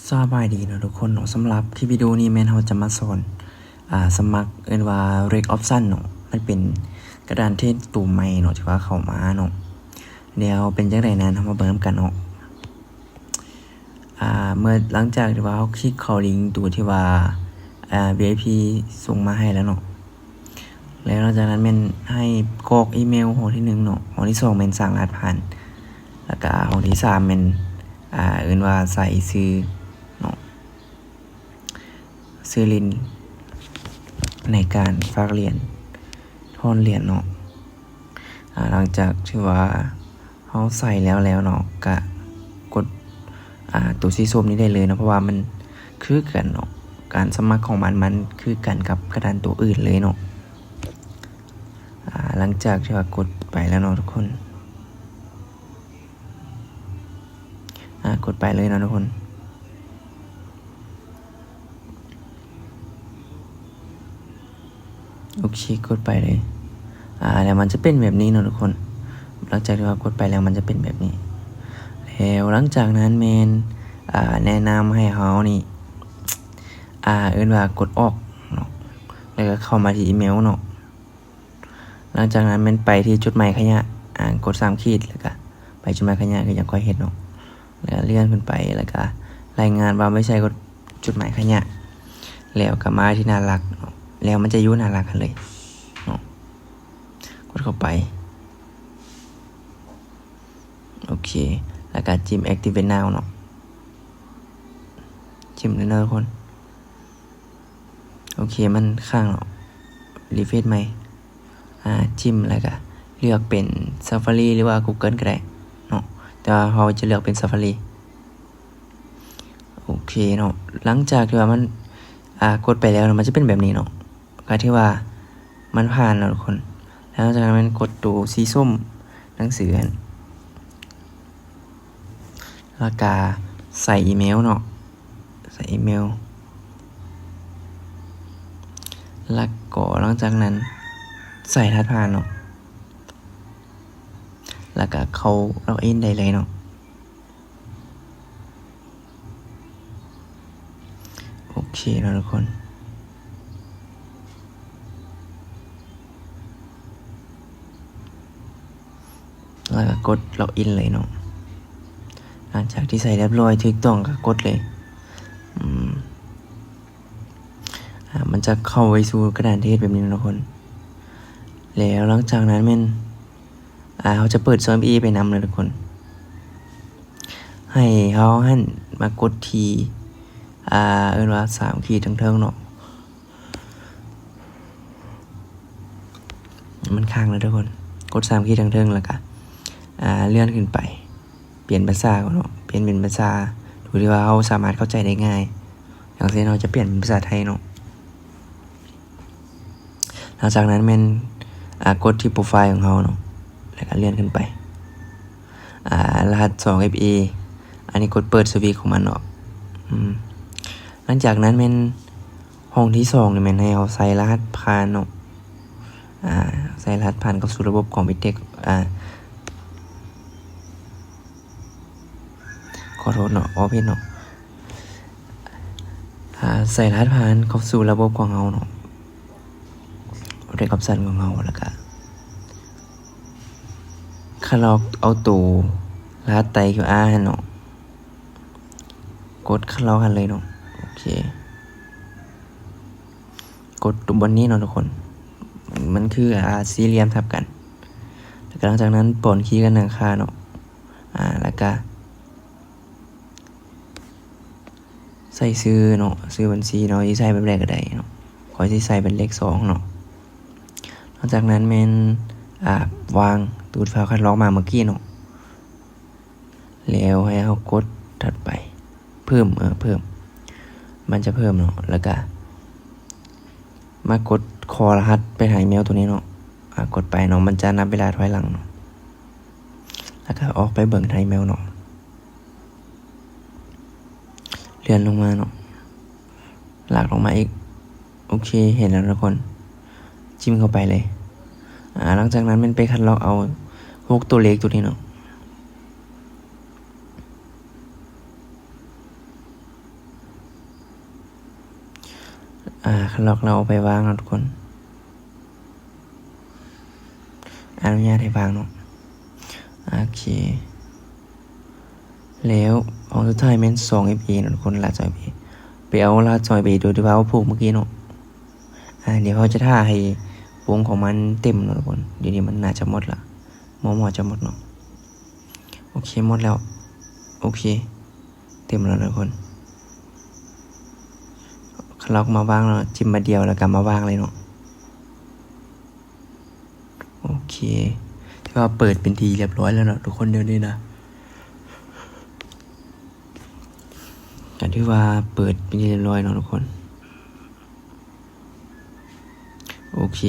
ສະບາຍດີເນາະທຸກຄົນເນາະ, ສຳລັບຄລິບວິດີໂອນີ້ແມ່ນເຮົາຈະມາສອນ ອາ ສະໝັກ ເອີ້ນວ່າ Rake Option ເນາະ, ມັນເປັນກະດານເທຣດໂຕໃໝ່ເນາະ ທີ່ວ່າເຂົ້າມາເນາະ. ແລ້ວເປັນຈັ່ງໃດນັ້ນ ເຮົາມາເບິ່ງນຳກັນເນາະ. ອາ ເມື່ອ ຫຼັງຈາກທີ່ວ່າເຮົາຄລິກເຂົ້າລິງໂຕທີ່ວ່າ ອາ ວີໄອພີ ສົ່ງມາໃຫ້ແລ້ວເນາະ, ແລ້ວຫຼັງຈາກນັ້ນແມ່ນໃຫ້ກອກອີເມວຫ້ອງທີໜຶ່ງເນາະ, ຫ້ອງທີສອງແມ່ນສ້າງລະຫັດຜ່ານ, ແລ້ວກະຫ້ອງທີສາມແມ່ນ ອາ ເອີ້ນວ່າໃສ່ຊື່ເນາະ, ຊື່ຫຼິ້ນໃນການຝາກຫຼຽນ ຖອນຫຼຽນເນາະ. ອາ ຫຼັງຈາກທີ່ວ່າເຮົາໃສ່ແລ້ວແລ້ວເນາະ ກະກົດ ອາ ໂຕສີສົ້ມນີ້ໄດ້ເລີຍເນາະ, ເພາະວ່າມັນຄືກັນເນາະ, ການສະໝັກຂອງມັນ ມັນຄືກັນກັບກະດານໂຕອື່ນເລີຍເນາະ. ອາ ຫຼັງຈາກທີ່ວ່າກົດໄປແລ້ວເນາະທຸກຄົນ, ອາ ກົດໄປເລີຍເນາະທຸກຄົນ. ໂອເຄ ກົດໄປເລີຍ. ອາ ແລ້ວມັນຈະເປັນແບບນີ້ເນາະທຸກຄົນ, ຫຼັງຈາກທີ່ວ່າກົດໄປແລ້ວມັນຈະເປັນແບບນີ້. ແລ້ວຫຼັງຈາກນັ້ນແມ່ນ ອາ ແນະນຳໃຫ້ເຮົານີ້ ອາ ເອີ້ນວ່າກົດອອກເນາະ, ແລ້ວກໍເຂົ້າມາທີ່ອີເມວເນາະ. ຫຼັງຈາກນັ້ນແມ່ນໄປທີ່ຈົດໝາຍຂະຫຍະ, ອາ ກົດສາມຂີດ ແລ້ວກະໄປຈົດໝາຍຂະຫຍະ ຄືຢ່າງຂ້ອຍເຮັດເນາະ, ແລ້ວເລື່ອນຂຶ້ນໄປ ແລ້ວກະລາຍງານວ່າໄວ້ໃສ່ກົດຈົດໝາຍຂະຫຍະ, ແລ້ວກະມາທີ່ໜ້າຫຼັກເນາະ, ແລ້ວມັນຈະຢູ່ໜ້າຫຼັກຫັ້ນເລີຍເນາະ. ກົດເຂົ້າໄປ ໂອເຄ ແລ້ວກະຈິ້ມ Activate Now ເນາະ, ຈິ້ມເລີຍເນາະທຸກຄົນ. ໂອເຄ ມັນຄ້າງເນາະ, refresh ໃໝ່. ອາ ຈິ້ມ ແລ້ວກະເລືອກເປັນ Safari ຫຼືວ່າ Google ກໍໄດ້ເນາະ, ແຕ່ວ່າເຮົາຈະເລືອກເປັນ Safari. ໂອເຄເນາະ, ຫຼັງຈາກທີ່ວ່າມັນ ອາ ກົດໄປແລ້ວເນາະ ມັນຈະເປັນແບບນີ້ເນາະ, ກໍຖືວ່າມັນຜ່ານເນາະທຸກຄົນ. ແລ້ວຈາກນັ້ນແມ່ນກົດໂຕສີສົ້ມໜັງສືຫັ້ນ ແລ້ວກະໃສ່ອີເມວເນາະ, ໃສ່ອີເມວ ແລ້ວກໍຫຼັງຈາກນັ້ນໃສ່ລະຫັດຜ່ານເນາະ, ແລ້ວກະເຂົ້າ log in ໄດ້ເລີຍເນາະ. ໂອເຄເນາະທຸກຄົນ, ແລ້ວກໍກົດ log in ເລີຍເນາະ. ຫຼັງຈາກທີ່ໃສ່ຮຽບຮ້ອຍ ຖືກຕ້ອງ ກໍກົດເລີຍ. ອາ ມັນຈະເຂົ້າໄປສູ່ກະດານເທຣດແບບນີ້ເນາະທຸກຄົນ. ແລ້ວຫຼັງຈາກນັ້ນແມ່ນ ອາ ເຮົາຈະເປີດຊ່ອງ ເອັຟ ເອ ໄປນຳເລີຍທຸກຄົນ. ໃຫ້ເຮົາຫັ້ນມາກົດທີ່ ອາ ເອີ້ນວ່າສາມຂີດທາງເທິງເນາະ, ມັນຄ້າງເລີຍທຸກຄົນ. ກົດສາມຂີດທາງເທິງ ແລ້ວກະ ອາ ເລື່ອນຂຶ້ນໄປ ປ່ຽນພາສາເນາະ, ປ່ຽນເປັນພາສາໂຕທີ່ວ່າເຮົາສາມາດເຂົ້າໃຈໄດ້ງ່າຍ, ຢ່າງເຊັ່ນເຮົາຈະປ່ຽນເປັນພາສາໄທເນາະ. ຫຼັງຈາກນັ້ນແມ່ນ ອາ ກົດທີ່ໂປຣໄຟຂອງເຮົາເນາະ, ແລ້ວກໍເລື່ອນຂຶ້ນໄປ ອາ ລະຫັດສອງ ເອັຟ ເອ ອັນນີ້ກົດເປີດສະວິດຂອງມັນເນາະ. ອືມ ຫຼັງຈາກນັ້ນແມ່ນຫ້ອງທີສອງນີ້ແມ່ນໃຫ້ເຮົາໃສ່ລະຫັດຜ່ານເນາະ, ອາ ໃສ່ລະຫັດຜ່ານເຂົ້າສູ່ລະບົບຂອງ Bittrex ອາ ຂໍໂທດເນາະ ເວົ້າຜິດເນາະ. ອາ ໃສ່ລະຫັດຜ່ານເຂົ້າສູ່ລະບົບຂອງເຮົາເນາະ, Rake Option ຂອງເຮົາ, ແລ້ວກະຄັດລອກເອົາໂຕລະຫັດໄຕ ຄິວອາ ຫັ້ນເນາະ, ກົດຄັດລອກຫັ້ນເລີຍເນາະ. ໂອເຄ ກົດຕົວບ່ອນນີ້ເນາະທຸກຄົນ, ມັນຄື ອາ ສີ່ຫຼ່ຽມທັບກັນ. ແລ້ວກໍຫຼັງຈາກນັ້ນປ້ອນຄີກັນໜ້າຄ້າເນາະ, ອາ ແລ້ວກະ ໃສ່ຊື່ເນາະ, ຊື່ບັນຊີເນາະ, ຊິໃສ່ແບບໃດກໍໄດ້ເນາະ, ຂ້ອຍຊິໃສ່ເປັນເລກສອງເນາະ. ຫຼັງຈາກນັ້ນແມ່ນ ອາ ວາງໂຕທີ່ເຮົາຄັດລອກມາເມື່ອກີ້ເນາະ, ແລ້ວໃຫ້ເຮົາກົດຖັດໄປ ເພີ່ມ ເອີ ເພີ່ມ ມັນຈະເພີ່ມເນາະ, ແລ້ວກະມາກົດຂໍລະຫັດໄປຫາອີເມວໂຕນີ້ເນາະ. ອາ ກົດໄປເນາະ, ມັນຈະນັບເວລາຖອຍຫຼັງເນາະ, ແລ້ວກະອອກໄປເບິ່ງທາງອີເມວເນາະ. ເລື່ອນລົງມາເນາະ, ລາກລົງມາອີກ. ໂອເຄ ເຫັນແລ້ວທຸກຄົນ, ຈິ້ມເຂົ້າໄປເລີຍ. ອາ ຫຼັງຈາກນັ້ນແມ່ນໄປຄັດລອກເອົາຫົກຕົວເລກໂຕນີ້ເນາະ. ອາ ຄັນລັອກແລ້ວເອົາໄປວາງເນາະທຸກຄົນ ອະນຸຍາດໃຫ້ວາງເນາະ. ໂອເຄ ແລ້ວຫ້ອງສຸດທ້າຍແມ່ນສອງເອັຟເອເນາະທຸກຄົນ ລະສອງເອັຟເອ ໄປເອົາລະສອງເອັຟເອໂຕທີ່ວ່າເຮົາຜູກເມື່ອກີ້ເນາະ. ອາ ດຽວເຮົາຈະຖ້າໃຫ້ວົງຂອງມັນເຕັມເນາະທຸກຄົນ ດຽວນີ້ມັນໜ້າຈະໝົດລະ ໝໍໆຈະໝົດເນາະ. ໂອເຄ ໝົດແລ້ວ ໂອເຄ ເຕັມແລ້ວທຸກຄົນ. ຄັນລັອກມາວາງເນາະ ຈິ້ມບາດດຽວແລ້ວກໍມາວາງເລີຍເນາະ. ໂອເຄ ຖືວ່າເປີດເປັນທີ່ຮຽບຮ້ອຍແລ້ວເນາະທຸກຄົນ ດຽວນີ້ນະ ກໍຖືວ່າເປີດເປັນທີ່ຮຽບຮ້ອຍເນາະທຸກຄົນ. ໂອເຄ